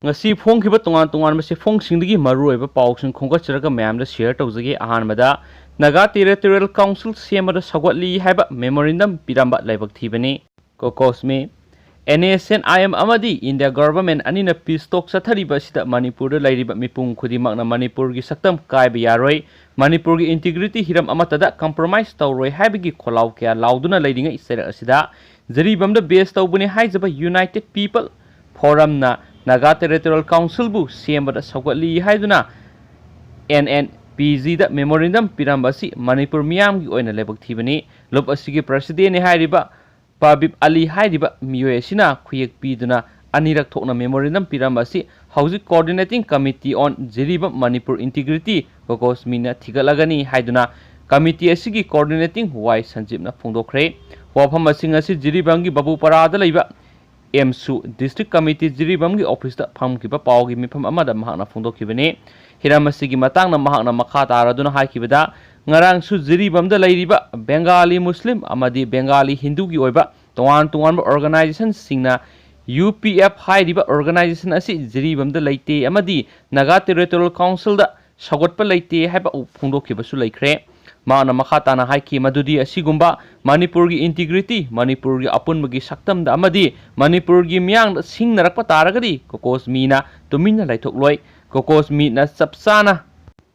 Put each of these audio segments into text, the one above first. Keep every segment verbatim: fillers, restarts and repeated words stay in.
ꯉꯁꯤ ꯐꯣꯡꯈꯤꯕ ꯇꯣꯉꯥꯟ ꯇꯣꯉꯥꯟꯕ ꯆꯦꯐꯣꯡꯁꯤꯡꯗꯒꯤ ꯃꯔꯨꯑꯣꯏꯕ ꯄꯥꯎꯁꯤꯡ ꯈꯣꯝꯒꯠꯆꯔꯒ ꯃꯌꯥꯝꯗ ꯁꯤꯌꯔ ꯇꯧꯖꯒꯦ꯫ ꯑꯍꯥꯟꯕꯗ, ꯅꯥꯒꯥ ꯇꯦꯔꯤꯇꯣꯔꯤꯌꯦꯜ ꯀꯥꯎꯟꯁꯤꯜ ꯁꯦꯝꯕꯗ ꯁꯧꯒꯠꯂꯤ ꯍꯥꯏꯕ ꯃꯦꯃꯣꯔꯦꯟꯗꯝ ꯄꯤꯔꯝꯕ ꯂꯥꯏꯕꯛ ꯊꯤꯕꯅꯤ꯫ ꯀꯣꯀꯣꯁꯃꯤ, N S N I M ꯑꯃꯗꯤ ꯏꯟꯗꯤꯌꯥ ꯒꯚꯔꯟꯃꯦꯟꯠ ꯑꯅꯤꯅ ꯄꯤꯁ ꯇꯣꯛ ꯆꯠꯊꯔꯤꯕ ꯑꯁꯤꯗ ꯃꯅꯤꯄꯨꯔꯗ ꯂꯩꯔꯤꯕ ꯃꯤꯄꯨꯝ ꯈꯨꯗꯤꯡꯃꯛꯅ ꯃꯅꯤꯄꯨꯔꯒꯤ ꯁꯛꯇꯝ ꯀꯥꯏꯕ ꯌꯥꯔꯣꯏ꯫ ꯃꯅꯤꯄꯨꯔꯒꯤ ꯏꯟꯇꯤꯒ꯭ꯔꯤꯇꯤ ꯍꯤꯔꯝ ꯑꯃꯠꯇꯗ ꯀꯝꯄ꯭ꯔꯣꯃꯥꯏꯁ ꯇꯧꯔꯣꯏ ꯍꯥꯏꯕꯒꯤ ꯈꯣꯜꯂꯥꯎ ꯀꯌꯥ ꯂꯥꯎꯗꯨꯅ ꯂꯩꯔꯤꯉꯩ ꯆꯩꯔꯛ ꯑꯁꯤꯗ ꯖꯤꯔꯤꯕꯥꯝꯗ ꯕꯦꯁ ꯇꯧꯕꯅꯤ ꯍꯥꯏꯖꯕ ꯌꯨꯅꯥꯏꯇꯦꯗ ꯄꯤꯄꯜ ꯐꯣꯔꯝꯅ ꯅꯥꯒꯥ ꯇꯦꯔꯤꯇꯣꯔꯤꯌꯦꯜ ꯀꯥꯎꯟꯁꯤꯜꯕꯨ ꯁꯦꯝꯕꯗ ꯁꯧꯒꯠꯂꯤ ꯍꯥꯏꯗꯨꯅ ꯑꯦꯟ ꯑꯦꯟ ꯄꯤ ꯖꯤꯗ ꯃꯦꯃꯣꯔꯦꯟꯗꯝ ꯄꯤꯔꯝꯕ ꯑꯁꯤ ꯃꯅꯤꯄꯨꯔ ꯃꯤꯌꯥꯝꯒꯤ ꯑꯣꯏꯅ ꯂꯥꯏꯕꯛ ꯊꯤꯕꯅꯤ꯫ ꯂꯨꯞ ꯑꯁꯤꯒꯤ ꯄ꯭ꯔꯁꯤꯗꯦꯟꯠꯅꯤ ꯍꯥꯏꯔꯤꯕ ꯄꯕꯤꯞ ꯑꯂꯤ ꯍꯥꯏꯔꯤꯕ ꯃꯤꯑꯣꯏ ꯑꯁꯤꯅ ꯈꯨꯌꯦꯛ ꯄꯤꯗꯨꯅ ꯑꯅꯤꯔꯛ ꯊꯣꯛꯅ ꯃꯦꯃꯣꯔꯦꯟꯗꯝ ꯄꯤꯔꯝꯕ ꯑꯁꯤ ꯍꯧꯖꯤꯛ Coordinating Committee on ꯖꯤꯔꯤꯕꯥꯝ ꯃꯅꯤꯄꯨꯔ ꯏꯟꯇꯤꯒ꯭ꯔꯤꯇꯤ, ꯀꯣꯀꯣꯁꯃꯤꯅ ꯊꯤꯒꯠꯂꯒꯅꯤ ꯍꯥꯏꯗꯨꯅ ꯀꯃꯤꯇꯤ ꯑꯁꯤꯒꯤ ꯀꯣꯑꯣꯔꯗꯤꯅꯦꯇꯤꯡ ꯋꯥꯏ ꯁꯟꯖꯤꯞꯅ ꯐꯣꯡꯗꯣꯛꯈ꯭ꯔꯦ꯫ ꯋꯥꯐꯝ ꯑꯁꯤꯡ ꯑꯁꯤ ꯖꯤꯔꯤꯕꯥꯝꯒꯤ ꯕꯥꯕꯨꯄꯥꯔꯥꯗ ꯂꯩꯕ ꯑꯦꯝꯁꯨ ꯗꯤꯁꯇ꯭ꯔꯤꯛ ꯀꯃꯤꯇꯤ ꯖꯤꯔꯤꯕꯥꯝꯒꯤ ꯑꯣꯐꯤꯁꯇ ꯐꯝꯈꯤꯕ ꯄꯥꯎꯒꯤ ꯃꯤꯐꯝ ꯑꯃꯗ ꯃꯍꯥꯛꯅ ꯐꯣꯡꯗꯣꯛꯈꯤꯕꯅꯤ꯫ ꯍꯤꯔꯝ ꯑꯁꯤꯒꯤ ꯃꯇꯥꯡꯗ ꯃꯍꯥꯛꯅ ꯃꯈꯥ ꯇꯥꯔꯗꯨꯅ ꯍꯥꯏꯈꯤꯕꯗ, ꯉꯔꯥꯡꯁꯨ ꯖꯤꯔꯤꯕꯥꯝꯗ ꯂꯩꯔꯤꯕ ꯕꯦꯡꯒꯥꯂꯤ ꯃꯨꯁꯂꯤꯝ ꯑꯃꯗꯤ ꯕꯦꯡꯒꯥꯂꯤ ꯍꯤꯟꯗꯨꯒꯤ ꯑꯣꯏꯕ ꯇꯣꯉꯥꯟ ꯇꯣꯉꯥꯟꯕ ꯑꯣꯔꯒꯅꯥꯏꯖꯦꯁꯟꯁꯤꯡꯅ ꯌꯨ ꯄꯤ ꯑꯦꯐ ꯍꯥꯏꯔꯤꯕ ꯑꯣꯔꯒꯅꯥꯏꯖꯦꯁꯟ ꯑꯁꯤ ꯖꯤꯔꯤꯕꯥꯝꯗ ꯂꯩꯇꯦ ꯑꯃꯗꯤ ꯅꯥꯒꯥ ꯇꯦꯔꯤꯇꯣꯔꯤꯌꯦꯜ ꯀꯥꯎꯟꯁꯤꯜꯗ ꯁꯧꯒꯠꯄ ꯂꯩꯇꯦ ꯍꯥꯏꯕ ꯐꯣꯡꯗꯣꯛꯈꯤꯕꯁꯨ ꯂꯩꯈ꯭ꯔꯦ꯫ ꯃꯍꯥꯛꯅ ꯃꯈꯥ ꯇꯥꯅ ꯍꯥꯏꯈꯤ ꯃꯗꯨꯗꯤ ꯑꯁꯤꯒꯨꯝꯕ ꯃꯅꯤꯄꯨꯔꯒꯤ ꯏꯟꯇꯤꯒ꯭ꯔꯤꯇꯤ, ꯃꯅꯤꯄꯨꯔꯒꯤ ꯑꯄꯨꯟꯕꯒꯤ ꯁꯛꯇꯝꯗ ꯑꯃꯗꯤ ꯃꯅꯤꯄꯨꯔꯒꯤ ꯃꯤꯌꯥꯝꯗ ꯁꯤꯡꯅꯔꯛꯄ ꯇꯥꯔꯒꯗꯤ ꯀꯣꯀꯣꯁꯃꯤꯅ ꯇꯨꯃꯤꯟꯅ ꯂꯩꯊꯣꯛꯂꯣꯏ꯫ ꯀꯣꯀꯣꯁꯃꯤꯅ ꯆꯞ ꯆꯥꯅ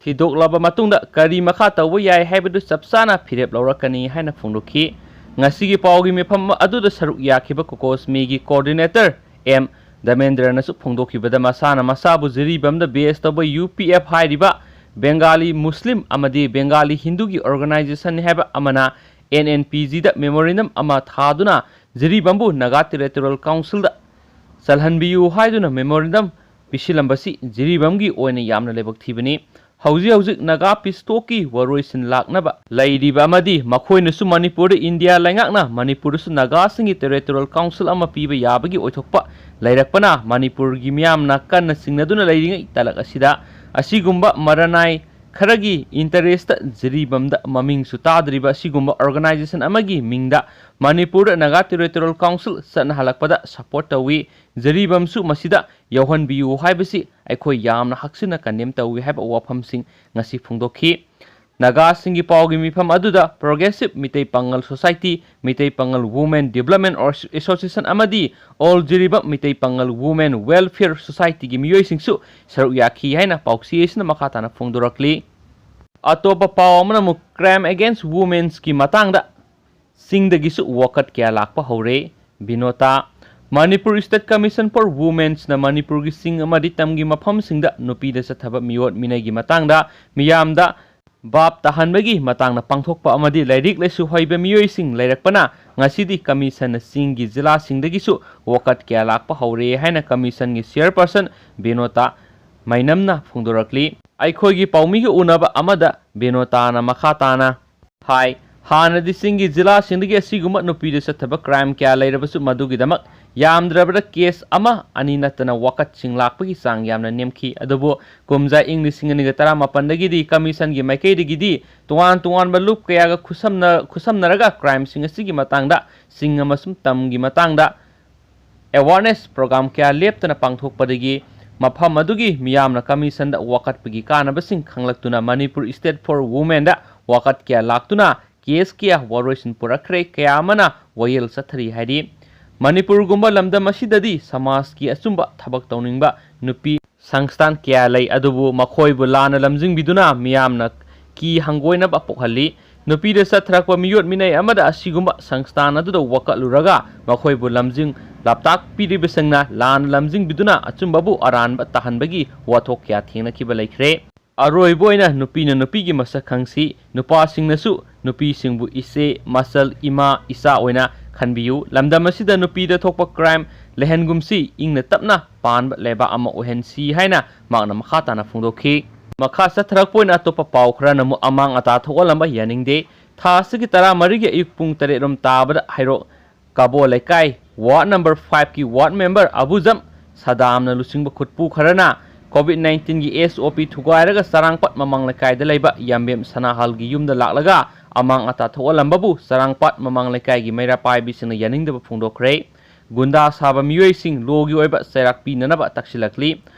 ꯊꯤꯗꯣꯛꯂꯕ ꯃꯇꯨꯡꯗ ꯀꯔꯤ ꯃꯈꯥ ꯇꯧꯕ ꯌꯥꯏ ꯍꯥꯏꯕꯗꯨ ꯆꯞ ꯆꯥꯅ ꯐꯤꯔꯦꯞ ꯂꯧꯔꯛꯀꯅꯤ ꯍꯥꯏꯅ ꯐꯣꯡꯗꯣꯛꯈꯤ꯫ ꯉꯁꯤꯒꯤ ꯄꯥꯎꯒꯤ ꯃꯤꯐꯝ ꯑꯗꯨꯗ ꯁꯔꯨꯛ ꯌꯥꯈꯤꯕ ꯀꯣꯀꯣꯁꯃꯤꯒꯤ ꯀꯣꯑꯣꯔꯗꯤꯅꯦꯇꯔ ꯑꯦꯝ ꯙꯃꯦꯟꯗ꯭ꯔꯅꯁꯨ ꯐꯣꯡꯗꯣꯛꯈꯤꯕꯗ ꯃꯁꯥꯅ ꯃꯁꯥꯕꯨ ꯖꯤꯔꯤꯕꯥꯝꯗ ꯕꯦꯁ ꯇꯧꯕ ꯌꯨ ꯄꯤ ꯑꯦꯐ ꯍꯥꯏꯔꯤꯕ ꯕꯦꯡꯒꯥꯂꯤ ꯃꯨꯁꯂꯤꯝ ꯑꯃꯗꯤ ꯕꯦꯡꯒꯥꯂꯤ ꯍꯤꯟꯗꯨꯒꯤ ꯑꯣꯔꯒꯅꯥꯏꯖꯦꯁꯟꯅꯤ ꯍꯥꯏꯕ ꯑꯃꯅ ꯑꯦꯟ ꯑꯦꯟ ꯄꯤ ꯖꯤꯗ ꯃꯦꯃꯣꯔꯦꯟꯗꯝ ꯑꯃ ꯊꯥꯗꯨꯅ ꯖꯤꯔꯤꯕꯥꯝꯕꯨ ꯅꯥꯒꯥ ꯇꯦꯔꯤꯇꯣꯔꯤꯌꯦꯜ ꯀꯥꯎꯟꯁꯤꯜꯗ ꯆꯜꯍꯟꯕꯤꯌꯨ ꯍꯥꯏꯗꯨꯅ ꯃꯦꯃꯣꯔꯦꯟꯗꯝ ꯄꯤꯁꯤꯜꯂꯝꯕꯁꯤ ꯖꯤꯔꯤꯕꯥꯝꯒꯤ ꯑꯣꯏꯅ ꯌꯥꯝꯅ ꯂꯥꯏꯕꯛ ꯊꯤꯕꯅꯤ꯫ ꯍꯧꯖꯤꯛ ꯍꯧꯖꯤꯛ ꯅꯥꯒꯥ ꯄꯤꯁ ꯇꯣꯛꯀꯤ ꯋꯥꯔꯣꯏꯁꯤꯟ ꯂꯥꯛꯅꯕ ꯂꯩꯔꯤꯕ ꯑꯃꯗꯤ ꯃꯈꯣꯏꯅꯁꯨ ꯃꯅꯤꯄꯨꯔꯗ ꯏꯟꯗꯤꯌꯥ ꯂꯩꯉꯥꯛꯅ ꯃꯅꯤꯄꯨꯔꯗꯁꯨ ꯅꯥꯒꯥꯁꯤꯡꯒꯤ ꯇꯦꯔꯤꯇꯣꯔꯤꯌꯦꯜ ꯀꯥꯎꯟꯁꯤꯜ ꯑꯃ ꯄꯤꯕ ꯌꯥꯕꯒꯤ ꯑꯣꯏꯊꯣꯛꯄ ꯂꯩꯔꯛꯄꯅ ꯃꯅꯤꯄꯨꯔꯒꯤ ꯃꯤꯌꯥꯝꯅ ꯀꯟꯅ ꯆꯤꯡꯅꯗꯨꯅ ꯂꯩꯔꯤꯉꯩ ꯇꯥꯂꯛ ꯑꯁꯤꯗ ꯑꯁꯤꯒꯨꯝꯕ ꯃꯔꯅꯥꯏ ꯈꯔꯒꯤ interest ꯖꯤꯔꯤꯕꯥꯝꯗ ꯃꯃꯤꯡꯁꯨ ꯇꯥꯗ꯭ꯔꯤꯕ ꯑꯁꯤꯒꯨꯝꯕ organization ꯑꯃꯒꯤ ꯃꯤꯡꯗ ꯃꯅꯤꯄꯨꯔꯗ Naga Territorial Council ꯆꯠꯅꯍꯜꯂꯛꯄꯗ support ꯇꯧꯏ꯫ ꯖꯤꯔꯤꯕꯥꯝꯁꯨ ꯃꯁꯤꯗ ꯌꯥꯎꯍꯟꯕꯤꯌꯨ ꯍꯥꯏꯕꯁꯤ ꯑꯩꯈꯣꯏ ꯌꯥꯝꯅ ꯍꯛꯆꯤꯟꯅ condemn ꯇꯧꯏ ꯍꯥꯏꯕ ꯋꯥꯐꯝꯁꯤꯡ ꯉꯁꯤ ꯐꯣꯡꯗꯣꯛꯈꯤ꯫ ꯅꯥꯒꯥꯁꯤꯡꯒꯤ ꯄꯥꯎꯒꯤ ꯃꯤꯐꯝ ꯑꯗꯨꯗ Progressive ꯃꯤꯇꯩ ꯄꯥꯉꯜ Society, ꯃꯤꯇꯩ ꯄꯥꯉꯜ Women Development Association ꯑꯃꯗꯤ All ꯖꯤꯔꯤꯕꯥꯝ ꯃꯤꯇꯩ ꯄꯥꯉꯜ Women Welfare Society ꯒꯤ ꯃꯤꯑꯣꯏꯁꯤꯡꯁꯨ ꯁꯔꯨꯛ ꯌꯥꯈꯤ ꯍꯥꯏꯅ ꯄꯥꯎꯆꯦ ꯑꯁꯤꯅ ꯃꯈꯥ ꯇꯥꯅ ꯐꯣꯡꯗꯣꯔꯛꯂꯤ꯫ ꯑꯇꯣꯞꯄ ꯄꯥꯎ ꯑꯃꯅ ꯑꯃꯨꯛ crime against women's ꯀꯤ ꯃꯇꯥꯡꯗ ꯆꯤꯡꯗꯒꯤꯁꯨ ꯋꯥꯀꯠ ꯀꯌꯥ ꯂꯥꯛꯄ ꯍꯧꯔꯦ꯫ ꯕꯤꯅꯣꯇꯥ, Manipur State Commission for Women's ꯅ ꯃꯅꯤꯄꯨꯔꯒꯤ ꯆꯤꯡ ꯑꯃꯗꯤ ꯇꯝꯒꯤ ꯃꯐꯝꯁꯤꯡꯗ ꯅꯨꯄꯤꯗ ꯆꯠꯊꯕ ꯃꯤꯑꯣꯠ ꯃꯤꯅꯩꯒꯤ ꯃꯇꯥꯡꯗ ꯃꯤꯌꯥꯝꯗ ꯚꯥꯞ ꯇꯥꯍꯟꯕꯒꯤ ꯃꯇꯥꯡꯗ ꯄꯥꯡꯊꯣꯛꯄ ꯑꯃꯗꯤ ꯂꯥꯏꯔꯤꯛ ꯂꯥꯏꯁꯨ ꯍꯩꯕ ꯃꯤꯑꯣꯏꯁꯤꯡ ꯂꯩꯔꯛꯄꯅ ꯉꯁꯤꯗꯤ commission ꯅ ꯆꯤꯡꯒꯤ ꯖꯤꯂꯥꯁꯤꯡꯗꯒꯤꯁꯨ ꯋꯥꯀꯠ ꯀꯌꯥ ꯂꯥꯛꯄ ꯍꯧꯔꯦ ꯍꯥꯏꯅ commission ꯒꯤ chairperson ꯕꯤꯅꯣꯇꯥ ꯃꯩꯅꯝꯅ ꯐꯣꯡꯗꯣꯔꯛꯂꯤ꯫ ꯑꯩꯈꯣꯏꯒꯤ ꯄꯥꯎꯃꯤꯒ ꯎꯅꯕ ꯑꯃꯗ ꯕꯤꯅꯣꯇꯥꯅ ꯃꯈꯥ ꯇꯥꯅ ꯍꯥꯏ, ꯍꯥꯟꯅꯗꯤ ꯆꯤꯡꯒꯤ ꯖꯤꯂꯥꯁꯤꯡꯗꯒꯤ ꯑꯁꯤꯒꯨꯝꯕ ꯅꯨꯄꯤꯗ ꯆꯠꯊꯕ crime ꯀꯌꯥ ꯂꯩꯔꯕꯁꯨ ꯃꯗꯨꯒꯤꯗꯃꯛ ꯌꯥꯝꯗ꯭ꯔꯕꯗ case ꯑꯃ ꯑꯅꯤ ꯅꯠꯇꯅ ꯋꯥꯀꯠꯁꯤꯡ ꯂꯥꯛꯄꯒꯤ ꯆꯥꯡ ꯌꯥꯝꯅ ꯅꯦꯝꯈꯤ꯫ ꯑꯗꯨꯕꯨ ꯀꯨꯝꯖꯥ ꯏꯪ ꯂꯤꯁꯤꯡ ꯑꯅꯤꯒ ꯇꯔꯥꯃꯥꯄꯟꯗꯒꯤꯗꯤ commission ꯒꯤ ꯃꯥꯏꯀꯩꯗꯒꯤꯗꯤ ꯇꯣꯉꯥꯟ ꯇꯣꯉꯥꯟꯕ ꯂꯨꯞ ꯀꯌꯥꯒ ꯈꯨꯠꯁꯝꯅ-, ꯈꯨꯠꯁꯝꯅꯔꯒ crime ꯁꯤꯡ ꯑꯁꯤꯒꯤ ꯃꯇꯥꯡꯗ ꯆꯤꯡ ꯑꯃꯁꯨꯡ ꯇꯝꯒꯤ ꯃꯇꯥꯡꯗ awareness program ꯀꯌꯥ ꯂꯦꯞꯇꯅ ꯄꯥꯡꯊꯣꯛꯄꯗꯒꯤ ꯃꯐꯝ ꯑꯗꯨꯒꯤ ꯃꯤꯌꯥꯝꯅ commission ꯗ ꯋꯥꯀꯠꯄꯒꯤ ꯀꯥꯟꯅꯕꯁꯤꯡ ꯈꯪꯂꯛꯇꯨꯅ Manipur State for Women ꯗ ꯋꯥꯀꯠ ꯀꯌꯥ ꯂꯥꯛꯇꯨꯅ case ꯀꯌꯥ ꯋꯥꯔꯣꯏꯁꯤꯟ ꯄꯨꯔꯛꯈ꯭ꯔꯦ, ꯀꯌꯥ ꯑꯃꯅ ꯋꯥꯌꯦꯜ ꯆꯠꯊꯔꯤ ꯍꯥꯏꯔꯤ꯫ ꯃꯅꯤꯄꯨꯔꯒꯨꯝꯕ ꯂꯝꯗꯝ ꯑꯁꯤꯗꯗꯤ ꯁꯃꯥꯖꯀꯤ ꯑꯆꯨꯝꯕ ꯊꯕꯛ ꯇꯧꯅꯤꯡꯕ ꯅꯨꯄꯤ ꯁꯪꯁꯊꯥꯟ ꯀꯌꯥ ꯂꯩ, ꯑꯗꯨꯕꯨ ꯃꯈꯣꯏꯕꯨ ꯂꯥꯟꯅ ꯂꯝꯖꯤꯡꯕꯤꯗꯨꯅ ꯃꯤꯌꯥꯝꯅ ꯀꯤ ꯍꯪꯒꯣꯏꯅꯕ ꯄꯣꯛꯍꯜꯂꯤ꯫ ꯅꯨꯄꯤꯗ ꯆꯠꯊꯔꯛꯄ ꯃꯤꯑꯣꯠ ꯃꯤꯅꯩ ꯑꯃꯗ ꯑꯁꯤꯒꯨꯝꯕ ꯁꯪꯁꯊꯥꯟ ꯑꯗꯨꯗ ꯋꯥꯀꯠꯂꯨꯔꯒ ꯃꯈꯣꯏꯕꯨ ꯂꯝꯖꯤꯡ ꯂꯝꯇꯥꯛꯄꯤꯔꯤꯕꯁꯤꯡꯅ ꯂꯥꯟꯅ ꯂꯝꯖꯤꯡꯕꯤꯗꯨꯅ ꯑꯆꯨꯝꯕꯕꯨ ꯑꯔꯥꯟꯕ ꯇꯥꯍꯟꯕꯒꯤ ꯋꯥꯊꯣꯛ ꯀꯌꯥ ꯊꯦꯡꯅꯈꯤꯕ ꯂꯩꯈ꯭ꯔꯦ꯫ ꯑꯔꯣꯏꯕ ꯑꯣꯏꯅ ꯅꯨꯄꯤꯅ ꯅꯨꯄꯤꯒꯤ ꯃꯁꯛ ꯈꯪꯁꯤ, ꯅꯨꯄꯥꯁꯤꯡꯅꯁꯨ ꯅꯨꯄꯤꯁꯤꯡꯕꯨ ꯏꯆꯦ, ꯃꯆꯜ, ꯏꯃꯥ, ꯏꯆꯥ ꯑꯣꯏꯅ ꯈꯟꯕꯤꯌꯨ꯫ ꯂꯝꯗꯝ ꯑꯁꯤꯗ ꯅꯨꯄꯤꯗ ꯊꯣꯛꯄ crime ꯂꯩꯍꯟꯒꯨꯝꯁꯤ, ꯏꯪꯅ ꯇꯞꯅ ꯄꯥꯟꯕ ꯂꯩꯕꯥꯛ ꯑꯃ ꯑꯣꯏꯍꯟꯁꯤ ꯍꯥꯏꯅ ꯃꯍꯥꯛꯅ ꯃꯈꯥ ꯇꯥꯅ ꯐꯣꯡꯗꯣꯛꯈꯤ꯫ ꯃꯈꯥ ꯆꯠꯊꯔꯛꯄ ꯑꯣꯏꯅ ꯑꯇꯣꯞꯄ ꯄꯥꯎ ꯈꯔꯅ ꯑꯃꯨꯛ ꯑꯃꯥꯡ ꯑꯇꯥ ꯊꯣꯛꯍꯜꯂꯝꯕ ꯌꯥꯅꯤꯡꯗꯦ꯫ ꯊꯥ ꯑꯁꯤꯒꯤ ꯇꯔꯥꯃꯔꯤꯒꯤ ꯑꯌꯨꯛ ꯄꯨꯡ ꯇꯔꯦꯠ ꯔꯣꯝ ꯇꯥꯕꯗ ꯍꯩꯔꯣꯛ ꯀꯥꯕꯣ ꯂꯩꯀꯥꯏ ward number five ꯀꯤ ward member ꯑꯕꯨꯖꯝ ꯁꯗꯥꯝꯅ ꯂꯨꯆꯤꯡꯕ ꯈꯨꯠꯄꯨ ꯈꯔꯅ COVID nineteen-ꯒꯤ S O P ꯊꯨꯒꯥꯏꯔꯒ ꯆꯔꯥꯡꯄꯥꯠ ꯃꯃꯥꯡ ꯂꯩꯀꯥꯏꯗ ꯂꯩꯕ ꯌꯥꯝꯕꯦꯝ ꯁꯅꯥꯍꯜꯒꯤ ꯌꯨꯝꯗ ꯂꯥꯛꯂꯒ ꯑꯃꯥꯡ ꯑꯇꯥ ꯊꯣꯛꯍꯜꯂꯝꯕꯕꯨ ꯆꯔꯥꯡꯄꯥꯠ ꯃꯃꯥꯡ ꯂꯩꯀꯥꯏꯒꯤ ꯃꯩꯔꯥ ꯄꯥꯏꯕꯤꯁꯤꯡꯅ ꯌꯥꯅꯤꯡꯗꯕ ꯐꯣꯡꯗꯣꯛꯈ꯭ꯔꯦ꯫ ꯒꯨꯟꯗꯥ ꯁꯥꯕ ꯃꯤꯑꯣꯏꯁꯤꯡ ꯂꯣꯒꯤ ꯑꯣꯏꯕ ꯆꯩꯔꯥꯛ ꯄꯤꯅꯅꯕ ꯇꯛꯁꯤꯜꯂꯛꯂꯤ꯫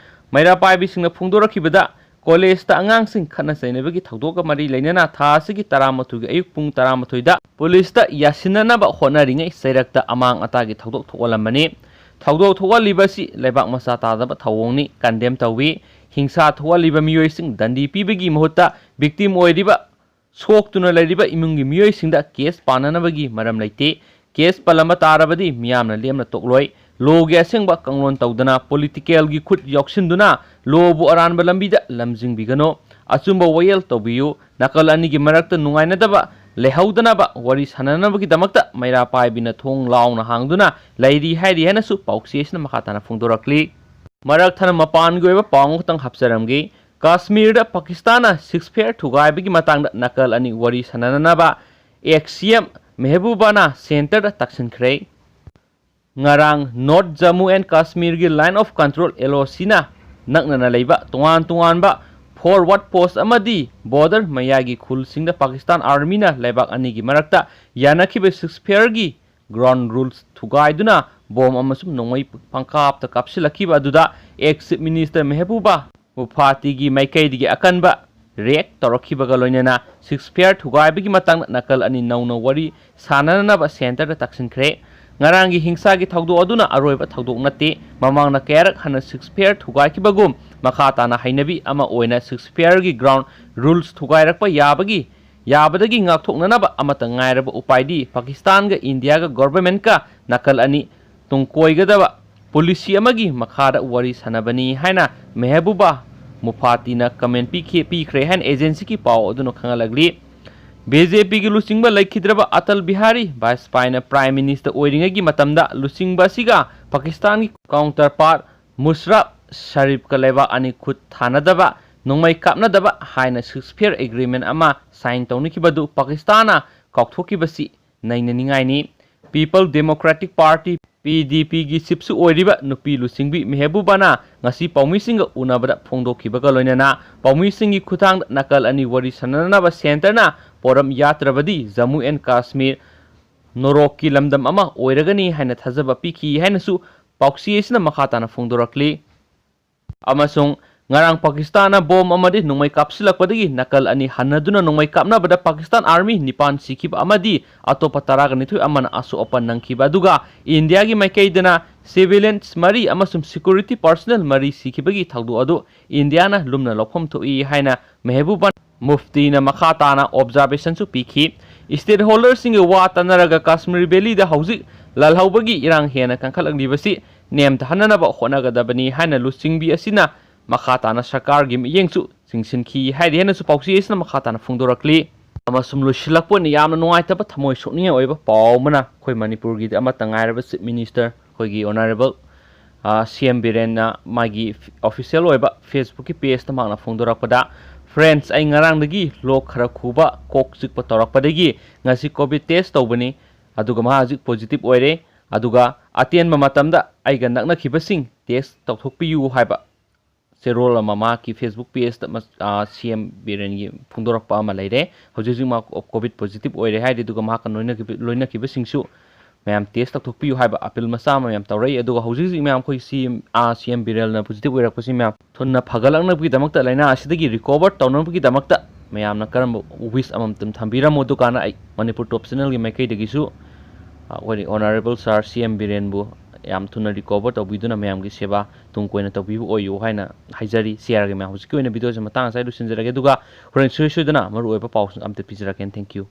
ꯃꯩꯔꯥ ꯄꯥꯏꯕꯤꯁꯤꯡꯅ ꯐꯣꯡꯗꯣꯔꯛꯈꯤꯕꯗ ꯀꯣꯂꯦꯖꯇ ꯑꯉꯥꯡꯁꯤꯡ ꯈꯠꯅ ꯆꯩꯅꯕꯒꯤ ꯊꯧꯗꯣꯛꯀ ꯃꯔꯤ ꯂꯩꯅꯅ ꯊꯥ ꯑꯁꯤꯒꯤ ꯇꯔꯥꯃꯥꯊꯣꯏꯒꯤ ꯑꯌꯨꯛ ꯄꯨꯡ ꯇꯔꯥꯃꯥꯊꯣꯏꯗ ꯄꯨꯂꯤꯁꯇ ꯌꯥꯁꯤꯟꯅꯅꯕ ꯍꯣꯠꯅꯔꯤꯉꯩ ꯆꯩꯔꯛꯇ ꯑꯃꯥꯡ ꯑꯇꯥꯒꯤ ꯊꯧꯗꯣꯛ ꯊꯣꯛꯍꯜꯂꯝꯕꯅꯤ꯫ ꯊꯧꯗꯣꯛ ꯊꯣꯛꯍꯜꯂꯤꯕ ꯑꯁꯤ ꯂꯩꯕꯥꯛ ꯃꯆꯥ ꯇꯥꯗꯕ ꯊꯧꯑꯣꯡꯅꯤ, ꯀꯟꯗꯦꯝ ꯇꯧꯏ꯫ ꯍꯤꯡꯁꯥ ꯊꯣꯛꯍꯜꯂꯤꯕ ꯃꯤꯑꯣꯏꯁꯤꯡ ꯗꯟꯗꯤ ꯄꯤꯕꯒꯤ ꯃꯍꯨꯠꯇ ꯚꯤꯛꯇꯤꯝ ꯑꯣꯏꯔꯤꯕ, ꯁꯣꯛꯇꯨꯅ ꯂꯩꯔꯤꯕ ꯏꯃꯨꯡꯒꯤ ꯃꯤꯑꯣꯏꯁꯤꯡꯗ ꯀꯦꯁ ꯄꯥꯟꯅꯅꯕꯒꯤ ꯃꯔꯝ ꯂꯩꯇꯦ꯫ ꯀꯦꯁ ꯄꯜꯂꯝꯕ ꯇꯥꯔꯕꯗꯤ ꯃꯤꯌꯥꯝꯅ ꯂꯦꯝꯅ ꯇꯣꯛꯂꯣꯏ꯫ ꯂꯣꯒꯤ ꯑꯁꯦꯡꯕ ꯀꯥꯡꯂꯣꯟ ꯇꯧꯗꯅ ꯄꯣꯂꯤꯇꯤꯀꯦꯜꯒꯤ ꯈꯨꯠ ꯌꯥꯎꯁꯤꯟꯗꯨꯅ ꯂꯣꯕꯨ ꯑꯔꯥꯟꯕ ꯂꯝꯕꯤꯗ ꯂꯝꯖꯤꯡꯕꯤꯒꯅꯨ꯫ ꯑꯆꯨꯝꯕ ꯋꯥꯌꯦꯜ ꯇꯧꯕꯤꯌꯨ꯫ ꯅꯥꯀꯜ ꯑꯅꯤꯒꯤ ꯃꯔꯛꯇ ꯅꯨꯡꯉꯥꯏꯅꯗꯕ ꯂꯩꯍꯧꯗꯅꯕ ꯋꯥꯔꯤ ꯁꯥꯟꯅꯅꯕꯒꯤꯗꯃꯛꯇ ꯃꯩꯔꯥ ꯄꯥꯏꯕꯤꯅ ꯊꯣꯡ ꯂꯥꯎꯅ ꯍꯥꯡꯗꯨꯅ ꯂꯩꯔꯤ ꯍꯥꯏꯔꯤ ꯍꯥꯏꯅꯁꯨ ꯄꯥꯎꯆꯦꯁꯤꯅ ꯃꯈꯥ ꯇꯥꯅ ꯐꯣꯡꯗꯣꯔꯛꯂꯤ꯫ ꯃꯔꯛ ꯊꯠꯅ ꯃꯄꯥꯟꯒꯤ ꯑꯣꯏꯕ ꯄꯥꯎ ꯑꯃꯈꯛꯇꯪ ꯍꯥꯞꯆꯔꯝꯒꯦ꯫ ꯀꯥꯁꯃꯤꯔꯗ ꯄꯥꯀꯤꯁꯇꯥꯟꯅ ꯁꯤꯁꯐꯦꯌꯔ ꯊꯨꯒꯥꯏꯕꯒꯤ ꯃꯇꯥꯡꯗ ꯅꯥꯀꯜ ꯑꯅꯤ ꯋꯥꯔꯤ ꯁꯥꯟꯅꯅꯅꯕ ꯑꯦꯛꯁ ꯁꯤ ꯑꯦꯝ ꯃꯦꯍꯕꯨꯕꯥꯅ ꯁꯦꯟꯇꯔꯗ ꯇꯛꯁꯤꯟꯈ꯭ꯔꯦ꯫ ꯉꯔꯥꯡ ꯅꯣꯔꯠ ꯖꯝꯃꯨ ꯑꯦꯟ ꯀꯥꯁꯃꯤꯔꯒꯤ line of control, L O ꯁꯤꯅ ꯅꯛꯅꯅ ꯂꯩꯕ ꯇꯣꯉꯥꯟ ꯇꯣꯉꯥꯟꯕ ꯐꯣꯔꯋꯥꯔꯗ ꯄꯣꯁ ꯑꯃꯗꯤ ꯕꯣꯔꯗꯔ ꯃꯌꯥꯒꯤ ꯈꯨꯜꯁꯤꯡꯗ ꯄꯥꯀꯤꯁꯇꯥꯟ ꯑꯥꯔꯃꯤꯅ ꯂꯩꯕꯥꯛ ꯑꯅꯤꯒꯤ ꯃꯔꯛꯇ ꯌꯥꯅꯈꯤꯕ ꯁꯤꯁꯐꯦꯌꯔꯒꯤ ꯒ꯭ꯔꯥꯎꯟ ꯔꯨꯜꯁ ꯊꯨꯒꯥꯏꯗꯨꯅ ꯕꯣꯝ ꯑꯃꯁꯨꯡ ꯅꯣꯡꯃꯩ ꯄꯪꯀꯥꯞꯇ ꯀꯥꯞꯁꯤꯜꯂꯛꯈꯤꯕ ꯑꯗꯨꯗ ꯑꯦꯛꯁ ꯆꯤꯐ ꯃꯤꯅꯤꯁꯇꯔ ꯃꯦꯍꯕꯨꯕꯥ ꯃꯨꯐꯥꯇꯤꯒꯤ ꯃꯥꯏꯀꯩꯗꯒꯤ ꯑꯀꯟꯕ ꯔꯤꯌꯦꯛ ꯇꯧꯔꯛꯈꯤꯕꯒ ꯂꯣꯏꯅꯅ ꯁꯤꯁꯐꯦꯌꯔ ꯊꯨꯒꯥꯏꯕꯒꯤ ꯃꯇꯥꯡꯗ ꯅꯥꯀꯜ ꯑꯅꯤ ꯅꯧꯅ ꯋꯥꯔꯤ ꯁꯥꯟꯅꯅꯕ ꯁꯦꯟꯇꯔꯗ ꯇꯛꯁꯤꯟꯈ꯭ꯔꯦ꯫ ꯉꯔꯥꯡꯒꯤ ꯍꯤꯡꯁꯥꯒꯤ ꯊꯧꯗꯣꯛ ꯑꯗꯨꯅ ꯑꯔꯣꯏꯕ ꯊꯧꯗꯣꯛ ꯅꯠꯇꯦ꯫ ꯃꯃꯥꯡꯗ ꯀꯌꯥꯔꯛ ꯍꯟꯅ ꯁꯤꯁꯐꯦꯌꯔ ꯊꯨꯒꯥꯏꯈꯤꯕꯒꯨꯝ ꯃꯈꯥ ꯇꯥꯅ ꯍꯩꯅꯕꯤ ꯑꯃ ꯑꯣꯏꯅ ꯁꯤꯁꯐꯦꯌꯔꯒꯤ ꯒ꯭ꯔꯥꯎꯟ ꯔꯨꯜꯁ ꯊꯨꯒꯥꯏꯔꯛꯄ ꯌꯥꯕꯒꯤ ꯌꯥꯕꯗꯒꯤ ꯉꯥꯛꯊꯣꯛꯅꯅꯕ ꯑꯃꯠꯇ ꯉꯥꯏꯔꯕ ꯎꯄꯥꯏꯗꯤ ꯄꯥꯀꯤꯁꯇꯥꯟꯒ ꯏꯟꯗꯤꯌꯥꯒ ꯒꯣꯚꯔꯟꯃꯦꯟꯠꯀ ꯅꯥꯀꯜ ꯑꯅꯤ ꯇꯨꯡ ꯀꯣꯏꯒꯗꯕ ꯄꯣꯂꯤꯁꯤ ꯑꯃꯒꯤ ꯃꯈꯥꯗ ꯋꯥꯔꯤ ꯁꯥꯟꯅꯕꯅꯤ ꯍꯥꯏꯅ ꯃꯦꯍꯕꯨꯕꯥ ꯃꯨꯐꯥꯇꯤꯅ ꯀꯃꯦꯟ ꯄꯤꯈꯤ-, ꯄꯤꯈ꯭ꯔꯦ ꯍꯥꯏꯅ ꯑꯦꯖꯦꯟꯁꯤꯒꯤ ꯄꯥꯎ ꯑꯗꯨꯅ ꯈꯪꯍꯜꯂꯛꯂꯤ꯫ ꯕꯤ ꯖꯦ ꯄꯤꯒꯤ ꯂꯨꯆꯤꯡꯕ ꯂꯩꯈꯤꯗ꯭ꯔꯕ ꯑꯇꯜ ꯕꯤꯍꯥꯔꯤ ꯕꯥꯖꯄꯥꯏꯅ ꯄ꯭ꯔꯥꯏꯝ ꯃꯤꯅꯤꯁꯇꯔ ꯑꯣꯏꯔꯤꯉꯩꯒꯤ ꯃꯇꯝꯗ ꯂꯨꯆꯤꯡꯕ ꯑꯁꯤꯒ ꯄꯥꯀꯤꯁꯇꯥꯟꯒꯤ ꯀꯥꯎꯟꯇꯔꯄꯥꯔꯠ ꯃꯨꯁꯔꯥꯐ ꯁꯔꯤꯐꯀ ꯂꯩꯕꯥꯛ ꯑꯅꯤ ꯈꯨꯠ ꯊꯥꯅꯗꯕ, ꯅꯣꯡꯃꯩ ꯀꯥꯞꯅꯗꯕ ꯍꯥꯏꯅ ꯁꯤꯁꯐꯦꯌꯔ ꯑꯦꯒ꯭ꯔꯤꯃꯦꯟ ꯑꯃ ꯁꯥꯏꯟ ꯇꯧꯅꯈꯤꯕꯗꯨ ꯄꯥꯀꯤꯁꯇꯥꯟꯅ ꯀꯥꯎꯊꯣꯛꯈꯤꯕꯁꯤ ꯅꯩꯅꯅꯤꯡꯉꯥꯏꯅꯤ꯫ ꯄꯤꯄꯜ ꯗꯦꯃꯣꯀ꯭ꯔꯦꯇꯤꯛ ꯄꯥꯔꯇꯤ, ꯄꯤ ꯗꯤ ꯄꯤꯒꯤ ꯆꯤꯞꯁꯨ ꯑꯣꯏꯔꯤꯕ ꯅꯨꯄꯤ ꯂꯨꯆꯤꯡꯕꯤ ꯃꯦꯍꯕꯨꯕꯥꯅ ꯉꯁꯤ ꯄꯥꯎꯃꯤꯁꯤꯡꯒ ꯎꯅꯕꯗ ꯐꯣꯡꯗꯣꯛꯈꯤꯕꯒ ꯂꯣꯏꯅꯅ ꯄꯥꯎꯃꯤꯁꯤꯡꯒꯤ ꯈꯨꯠꯊꯥꯡꯗ ꯅꯥꯀꯜ ꯑꯅꯤ ꯋꯥꯔꯤ ꯁꯥꯟꯅꯅꯕ ꯁꯦꯟꯇꯔꯅ ꯄꯣꯔꯝ ꯌꯥꯠꯇ꯭ꯔꯕꯗꯤ ꯖꯝꯃꯨ ꯑꯦꯟ ꯀꯥꯁꯃꯤꯔ ꯅꯣꯔꯣꯛꯀꯤ ꯂꯝꯗꯝ ꯑꯃ ꯑꯣꯏꯔꯒꯅꯤ ꯍꯥꯏꯅ ꯊꯥꯖꯕ ꯄꯤꯈꯤ ꯍꯥꯏꯅꯁꯨ ꯄꯥꯎꯆꯦ ꯑꯁꯤꯅ ꯃꯈꯥ ꯇꯥꯅ ꯐꯣꯡꯗꯣꯔꯛꯂꯤ꯫ ꯑꯃꯁꯨꯡ ꯉꯔꯥꯡ ꯄꯥꯀꯤꯁꯇꯥꯟꯅ ꯕꯣꯝ ꯑꯃꯗꯤ ꯅꯣꯡꯃꯩ ꯀꯥꯞꯁꯤꯜꯂꯛꯄꯗꯒꯤ ꯅꯥꯀꯜ ꯑꯅꯤ ꯍꯟꯅꯗꯨꯅ ꯅꯣꯡꯃꯩ ꯀꯥꯞꯅꯕꯗ ꯄꯥꯀꯤꯁꯇꯥꯟ ꯑꯥꯔꯃꯤ ꯅꯤꯄꯥꯟ ꯁꯤꯈꯤꯕ ꯑꯃꯗꯤ ꯑꯇꯣꯞꯄ ꯇꯔꯥꯒ ꯅꯤꯊꯣꯏ ꯑꯃꯅ ꯑꯁꯣꯛ ꯑꯄꯟ ꯅꯪꯈꯤꯕ ꯑꯗꯨꯒ ꯏꯟꯗꯤꯌꯥꯒꯤ ꯃꯥꯏꯀꯩꯗꯅ civilians ꯃꯔꯤ ꯑꯃꯁꯨꯡ security personnel ꯃꯔꯤ ꯁꯤꯈꯤꯕꯒꯤ ꯊꯧꯗꯣꯛ ꯑꯗꯨ ꯏꯟꯗꯤꯌꯥꯅ ꯂꯨꯝꯅ ꯂꯧꯐꯝ ꯊꯣꯛꯏ ꯍꯥꯏꯅ ꯃꯦꯍꯕꯨꯕꯥꯟ ꯃꯨꯐꯇꯤꯅ ꯃꯈꯥ ꯇꯥꯅ observationꯁꯨ ꯄꯤꯈꯤ꯫ Stakeholderꯁꯤꯡꯒ ꯋꯥ ꯇꯥꯅꯔꯒ ꯀꯥꯁꯃꯤꯔ ꯚꯦꯂꯤꯗ ꯍꯧꯖꯤꯛ ꯂꯥꯜꯍꯧꯕꯒꯤ ꯏꯔꯥꯡ ꯍꯦꯟꯅ ꯀꯟꯈꯠꯂꯛꯂꯤꯕꯁꯤ ꯅꯦꯝꯊꯍꯟꯅꯅꯕ ꯍꯣꯠꯅꯒꯗꯕꯅꯤ ꯍꯥꯏꯅ ꯂꯨꯆꯤꯡꯕꯤ ꯑꯁꯤꯅ ꯃꯈꯥ ꯇꯥꯅ ꯁꯔꯀꯥꯔꯒꯤ ꯃꯤꯠꯌꯦꯡꯁꯨ ꯆꯤꯡꯁꯤꯟꯈꯤ ꯍꯥꯏꯔꯤ ꯍꯥꯏꯅꯁꯨ ꯄꯥꯎꯆꯦ ꯑꯁꯤꯅ ꯃꯈꯥ ꯇꯥꯅ ꯐꯣꯡꯗꯣꯔꯛꯂꯤ꯫ ꯑꯃꯁꯨꯡ ꯂꯣꯏꯁꯤꯜꯂꯛꯄ ꯑꯣꯏꯅ ꯌꯥꯝꯅ ꯅꯨꯡꯉꯥꯏꯇꯕ ꯊꯃꯣꯏ ꯁꯣꯛꯅꯤꯡꯉꯥꯏ ꯑꯣꯏꯕ ꯄꯥꯎ ꯑꯃꯅ ꯑꯩꯈꯣꯏ ꯃꯅꯤꯄꯨꯔꯒꯤꯗꯤ ꯑꯃꯠꯇ ꯉꯥꯏꯔꯕ Chief Minister ꯑꯩꯈꯣꯏꯒꯤ Honourable ꯁꯤ ꯑꯦꯝ ꯕꯤꯔꯦꯟꯅ ꯃꯥꯒꯤ official ꯑꯣꯏꯕ Facebookꯀꯤ pageꯇ ꯃꯍꯥꯛꯅ ꯐꯣꯡꯗꯣꯔꯛꯄꯗ, "Friends, ꯑꯩ ꯉꯔꯥꯡꯗꯒꯤ ꯂꯣꯛ ꯈꯔ ꯈꯨꯕ, ꯀꯣꯛ ꯆꯤꯛꯄ ꯇꯧꯔꯛꯄꯗꯒꯤ ꯉꯁꯤ COVID test ꯇꯧꯕꯅꯤ, ꯑꯗꯨꯒ ꯃꯍꯥꯛ ꯍꯧꯖꯤꯛ positive ꯑꯣꯏꯔꯦ, ꯑꯗꯨꯒ ꯑꯇꯦꯟꯕ ꯃꯇꯝꯗ ꯑꯩꯒ ꯅꯛꯅꯈꯤꯕꯁꯤꯡ test ꯇꯧꯊꯣꯛꯄꯤꯌꯨ" ꯍꯥꯏꯕ ꯆꯦꯔꯣꯜ ꯑꯃ ꯃꯍꯥꯛꯀꯤ Facebook pageꯇ ꯃ-, ꯑ, ꯁꯤ ꯑꯦꯝ ꯕꯤꯔꯦꯟꯒꯤ ꯐꯣꯡꯗꯣꯔꯛꯄ ꯑꯃ ꯂꯩꯔꯦ꯫ ꯍꯧꯖꯤꯛ ꯍꯧꯖꯤꯛ ꯃꯍꯥꯛ ꯀꯣ-, COVID positive ꯑꯣꯏꯔꯦ ꯍꯥꯏꯔꯤ, ꯑꯗꯨꯒ ꯃꯍꯥꯛꯀ ꯂꯣꯏꯅꯈꯤꯕ-, ꯂꯣꯏꯅꯈꯤꯕꯁꯤꯡꯁꯨ ꯃꯌꯥꯝ test ꯇꯧꯊꯣꯛꯄꯤꯌꯨ ꯍꯥꯏꯕ appeal ꯃꯆꯥ ꯑꯃ ꯃꯌꯥꯝ ꯇꯧꯔꯛꯏ꯫ ꯑꯗꯨꯒ ꯍꯧꯖꯤꯛ ꯍꯧꯖꯤꯛ ꯃꯌꯥꯝ ꯑꯩꯈꯣꯏ ꯁꯤ ꯑꯦꯝ, ꯑ, ꯁꯤ ꯑꯦꯝ ꯕꯤꯔꯦꯟꯅ positive ꯑꯣꯏꯔꯛꯄꯁꯤ ꯃꯌꯥꯝ ꯊꯨꯅ ꯐꯒꯠꯂꯛꯅꯕꯒꯤꯗꯃꯛꯇ, ꯂꯥꯏꯅꯥ ꯑꯁꯤꯗꯒꯤ recover ꯇꯧꯅꯕꯒꯤꯗꯃꯛꯇ ꯃꯌꯥꯝꯅ ꯀꯔꯝꯕ wish ꯑꯃꯃꯝꯇꯪ ꯊꯝꯕꯤꯔꯝꯃꯨ꯫ ꯑꯗꯨꯀꯥꯟꯗ ꯑꯩ ꯃꯅꯤꯄꯨꯔ Top Channelꯒꯤ ꯃꯥꯏꯀꯩꯗꯒꯤꯁꯨ ꯑꯩꯈꯣꯏ Honourable Sir ꯁꯤ ꯑꯦꯝ ꯕꯤꯔꯦꯟꯕꯨ ꯌꯥꯝ ꯊꯨꯅ recover ꯇꯧꯕꯤꯗꯨꯅ ꯃꯌꯥꯝꯒꯤ ꯁꯦꯕꯥ ꯇꯨꯡ ꯀꯣꯏꯅ ꯇꯧꯕꯤꯕ ꯑꯣꯏꯌꯨ ꯍꯥꯏꯅ ꯍꯥꯏꯖꯔꯤ꯫ ꯁꯤ ꯑꯥꯔꯒꯤ ꯃꯌꯥꯝ, ꯍꯧꯖꯤꯛꯀꯤ ꯑꯣꯏꯅ videoꯁꯦ ꯃꯇꯥꯡ ꯑꯁꯤꯗ ꯂꯣꯏꯁꯤꯟꯖꯔꯒꯦ, ꯑꯗꯨꯒ ꯍꯣꯔꯦꯟ ꯁꯨꯡꯁꯣꯏ ꯁꯣꯏꯗꯅ ꯃꯔꯨꯑꯣꯏꯕ ꯄꯥꯎꯁꯤꯡ ꯑꯝꯇ ꯄꯤꯖꯔꯛꯀꯦ꯫ Thank you꯫